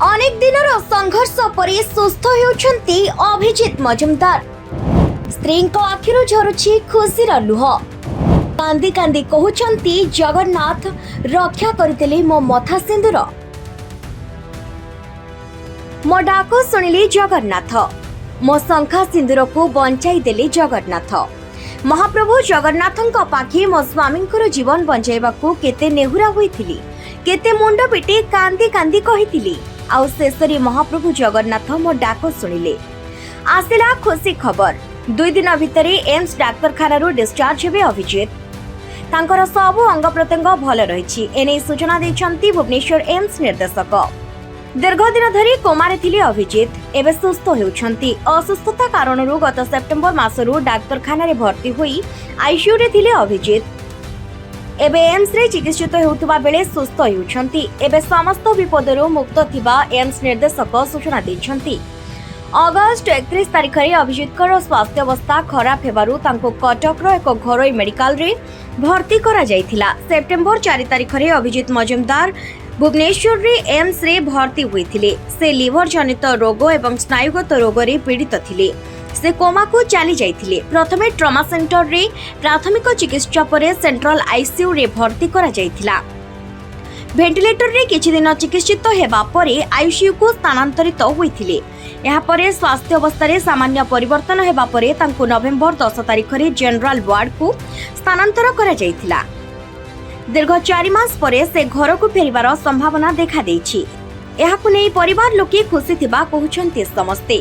ଅନେକ ଦିନର ସଂଘର୍ଷ ପରେ ସୁସ୍ଥ ହେଉଛନ୍ତି ଅଭିଜିତ ମଜୁମଦାର। ସ୍ତ୍ରୀଙ୍କ ଆଖିରୁ ଝରୁଛି ଖୁସିର ଲୁହ। କାନ୍ଦି କାନ୍ଦି କହୁଛନ୍ତି, ଜଗନ୍ନାଥ ରକ୍ଷା କରିଦେଲେ ମୋ ମଥା ସିନ୍ଦୁର। ମୋ ଡାକ ଶୁଣିଲେ ଜଗନ୍ନାଥ, ମୋ ଶଙ୍ଖା ସିନ୍ଦୁରକୁ ବଞ୍ଚାଇ ଦେଲେ ଜଗନ୍ନାଥ। ମହାପ୍ରଭୁ ଜଗନ୍ନାଥଙ୍କ ପାଖେ ମୋ ସ୍ୱାମୀଙ୍କର ଜୀବନ ବଞ୍ଚାଇବାକୁ କେତେ ନେହୁରା ହୋଇଥିଲି, କେତେ ମୁଣ୍ଡ ପିଟି କାନ୍ଦି କାନ୍ଦି କହିଥିଲି, ଆଉ ଶେଷରେ ମହାପ୍ରଭୁ ଜଗନ୍ନାଥ ମୋ ଡାକ ଶୁଣିଲେ। ଆସିଲା ଖୁସି ଖବର। 2 ଦିନ ଭିତରେ ଏମ୍ସ ଡାକ୍ତରଖାନାରୁ ଡିସଚାର୍ଜ ହେବେ ଅଭିଜିତ। ତାଙ୍କର ସବୁ ଅଙ୍ଗ ପ୍ରତ୍ୟଙ୍ଗ ଭଲ ରହିଛି। ଏନେଇ ସୂଚନା ଦେଇଛନ୍ତି ଭୁବନେଶ୍ୱର ଏମ୍ସ ନିର୍ଦ୍ଦେଶକ। ଦୀର୍ଘଦିନ ଧରି କୋମାରେ ଥିଲେ ଅଭିଜିତ, ଏବେ ସୁସ୍ଥ ହେଉଛନ୍ତି। ଅସୁସ୍ଥତା କାରଣରୁ ଗତ ସେପ୍ଟେମ୍ବର ମାସରୁ ଡାକ୍ତରଖାନାରେ ଭର୍ତ୍ତି ହୋଇ ଆଇସିୟୁରେ ଥିଲେ ଅଭିଜିତ। ଏବେ ଏମ୍ସରେ ଚିକିତ୍ସିତ ହେଉଥିବା ବେଳେ ସୁସ୍ଥ ହେଉଛନ୍ତି। ଏବେ ସମସ୍ତ ବିପଦରୁ ମୁକ୍ତ ଥିବା ଏମ୍ସ ନିର୍ଦ୍ଦେଶକ ସୂଚନା ଦେଇଛନ୍ତି। ଅଗଷ୍ଟ 31 ତାରିଖରେ ଅଭିଜିତଙ୍କର ସ୍ୱାସ୍ଥ୍ୟାବସ୍ଥା ଖରାପ ହେବାରୁ ତାଙ୍କୁ କଟକର ଏକ ଘରୋଇ ମେଡିକାଲରେ ଭର୍ତ୍ତି କରାଯାଇଥିଲା। ସେପ୍ଟେମ୍ବର 4 ତାରିଖରେ ଅଭିଜିତ ମଜୁମଦାର ଭୁବନେଶ୍ୱରରେ ଏମ୍ସରେ ଭର୍ତ୍ତି ହୋଇଥିଲେ। ସେ ଲିଭର ଜନିତ ରୋଗ ଏବଂ ସ୍ନାୟୁଗତ ରୋଗରେ ପୀଡ଼ିତ ଥିଲେ। ସେ କୋମାକୁ ଚାଲି ଯାଇଥିଲେ। ପ୍ରଥମେ ଟ୍ରମା ସେଣ୍ଟରରେ ପ୍ରାଥମିକ ଚିକିତ୍ସା ପରେ ସେଣ୍ଟ୍ରାଲ ଆଇସିୟୁରେ ଭର୍ତ୍ତି କରାଯାଇଥିଲା। ଭେଣ୍ଟିଲେଟରରେ କିଛି ଦିନ ଚିକିତ୍ସିତ ହେବା ପରେ ଆଇସିୟୁକୁ ସ୍ଥାନାନ୍ତରିତ ହୋଇଥିଲେ। ଏହାପରେ ସ୍ୱାସ୍ଥ୍ୟ ଅବସ୍ଥାରେ ସାମାନ୍ୟ ପରିବର୍ତ୍ତନ ହେବା ପରେ ତାଙ୍କୁ ନଭେମ୍ବର 10 ତାରିଖରେ ଜେନେରାଲ ୱାର୍ଡକୁ ସ୍ଥାନାନ୍ତର କରାଯାଇଥିଲା। ଦୀର୍ଘ 4 ମାସ ପରେ ସେ ଘରକୁ ଫେରିବାର ସମ୍ଭାବନା ଦେଖାଦେଇଛି। ଏହାକୁ ନେଇ ପରିବାର ଲୋକେ ଖୁସି ଥିବା କହୁଛନ୍ତି ସମସ୍ତେ।